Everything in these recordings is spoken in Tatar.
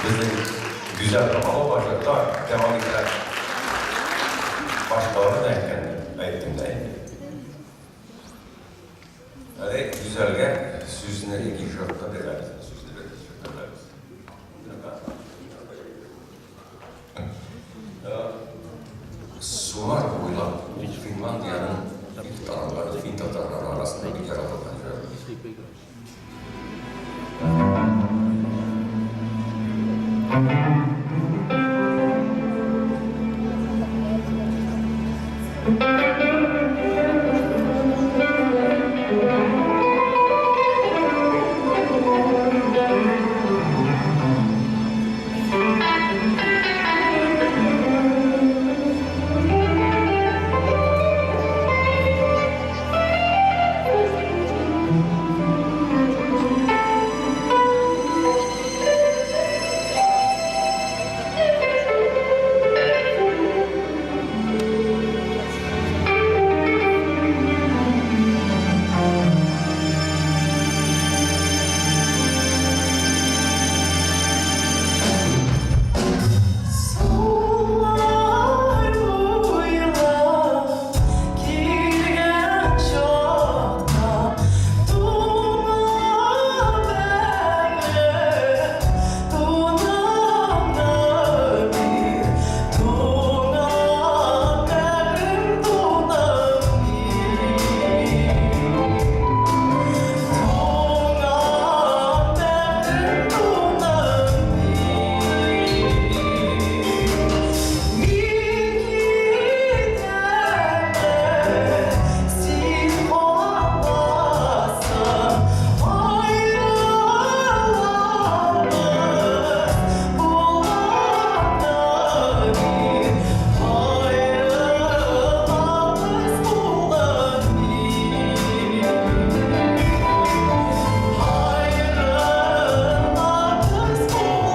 Безнең Гүзәл Камалова җырлар дәвам итә. Башкаларны да әйткәндер, әйттем дә инде. Әле Гүзәлгә сүзне яки җырны бирәбез, сүзне бирәбез, җырны бирәбез. Сулар буйлап ул Финландиянең бик танылган фин татарлары арасында бик яратылган җыр. Сулар буйлап килгән чакта Туңа бәгырем, тунымны бир, Туңа бәгырем, туным бир. Туңа бәгырем, туным бир. Мин китәмен, син каласың, Аерыламыз булганы бир, Аерыламыз булган бир. Аерыламыз булган бир.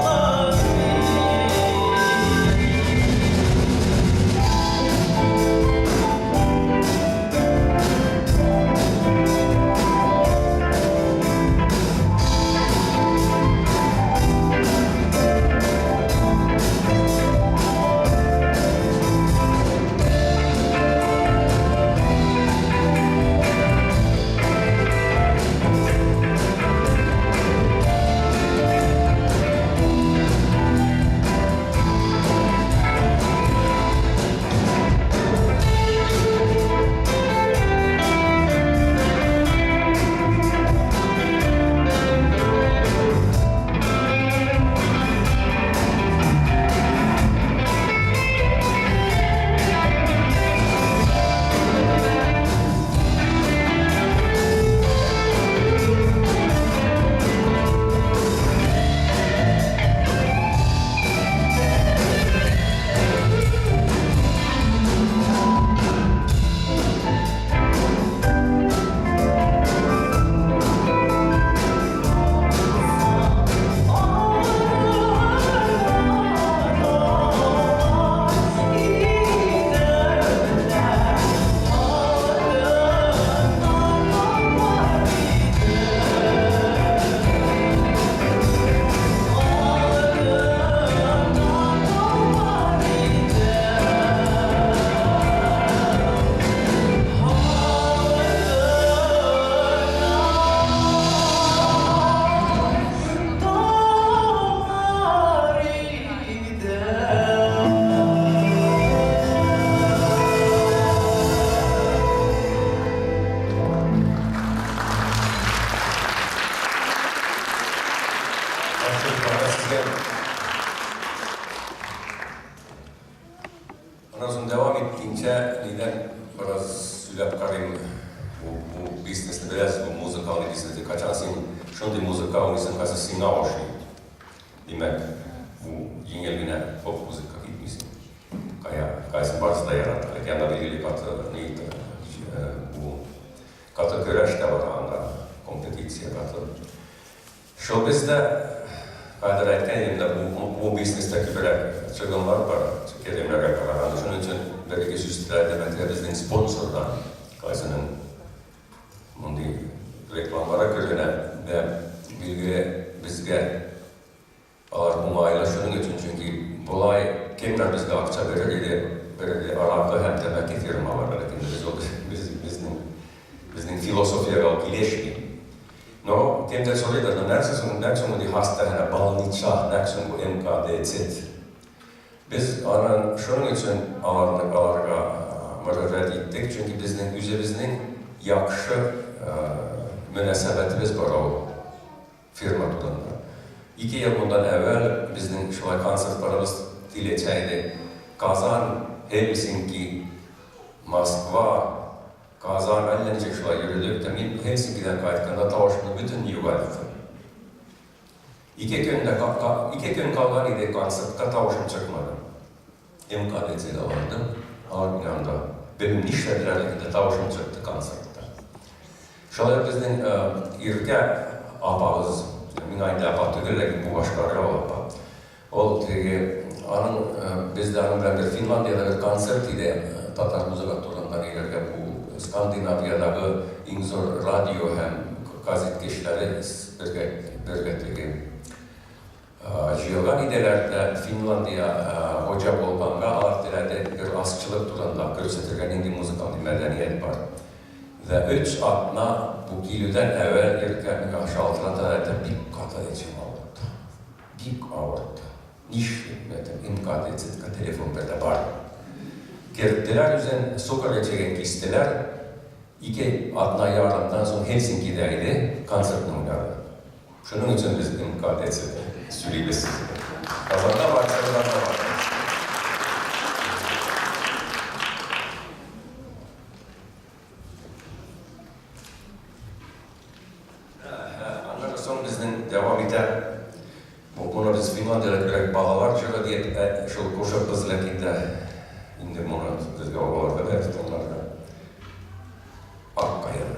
Таңнар иде. Рәхмәт сезгә. Аннан соң дәвам иткәнчә, нидән бераз сөйләп карыйм. Бу бизнесны беләсез, бу музыкалный бизнес. Качан син шундый музыка уйныйсың, кайсы сиңа ошый. Димәк, бу җиңел генә поп музыка китмисең. Кая, кайсы барысы да ярата. Ләкин анда билгеле каты ни бу каты көрәш тә бар анда, компетиция каты. Шул бездә, хәзер әйткән идем дә, бу бизнеста күбрәк чыгымнар бар, керемнәргә караганда. Шуның өчен бер-ике сүз тәкъдим итәргә безнең спонсордан, кайсының мондый рекламалары күренә дә, билгеле, безгә алар уңайлы. Кемнәр безгә акча бирер иде, бирер иде аракы һәм тәмәке фирмалары, ләкин без ул без безнең безнең философиягә ул килешми. Но кемдер сорыйдыр, ну нәрсә соң, нәрсә соң ди хастаханә, больница, нәрсә соң бу МКДЦ? Без аны шуның өчен аларны аларга мөрәҗәгать иттек, чөнки безнең үзебезнең яхшы мөнәсәбәтебез бар ул фирма турында. 2 ел моннан әүвәл безнең шулай концертларыбыз киләчә иде. Казан, Хельсинки, Москва, Казан, әллә ничек шулай йөрдек тә, мин Хельсинкидан кайтканда тавышымны бөтен югалттым. 2 көн дә 2 көн калган иде концертка, тавышым чыкмады. МКДЦга бардым, алар мине анда, белмим нишләделәр, ләкин тавышым чыкты концертта. Шулай ук безнең Иркә апабыз, миңа инде апа түгел, ләкин бу башкарга ул апа. Ул теге аның бездә аның белән бер Финляндиядә бер концерт иде, татар музыка турында ниләргә бу Скандинавиядәге иң зур радио һәм газет кешеләре бергә бергә теге җыелган иделәр дә Финляндия хуҗа булганга алар теләде бер азчылык турында күрсәтергә нинди музыкальный мәдәният бар. Вә 3 атна бу килүдән әүвәл Иркә миңа шалтырата әйтә, бик каты эчем авыртты. Бик авыртты. Нишлим, әйтәм, МКДЦка телефон бир дә бар. Керттеләр үзен, сукыр эчеген кистеләр. 2 атна ярымдан соң Хельсинкида иде, концертны уйнады. Шуның өчен без МКДЦда сөйлибез сезгә. Казанда бар, Казанда бар. Аннан соң безнең дәвам итә. Бу моны без Финляндиядә күрәк балалар җыры дип шул кушырбыз, ләкин дә инде моны безгә олыларга да тыңларга. Ак каен.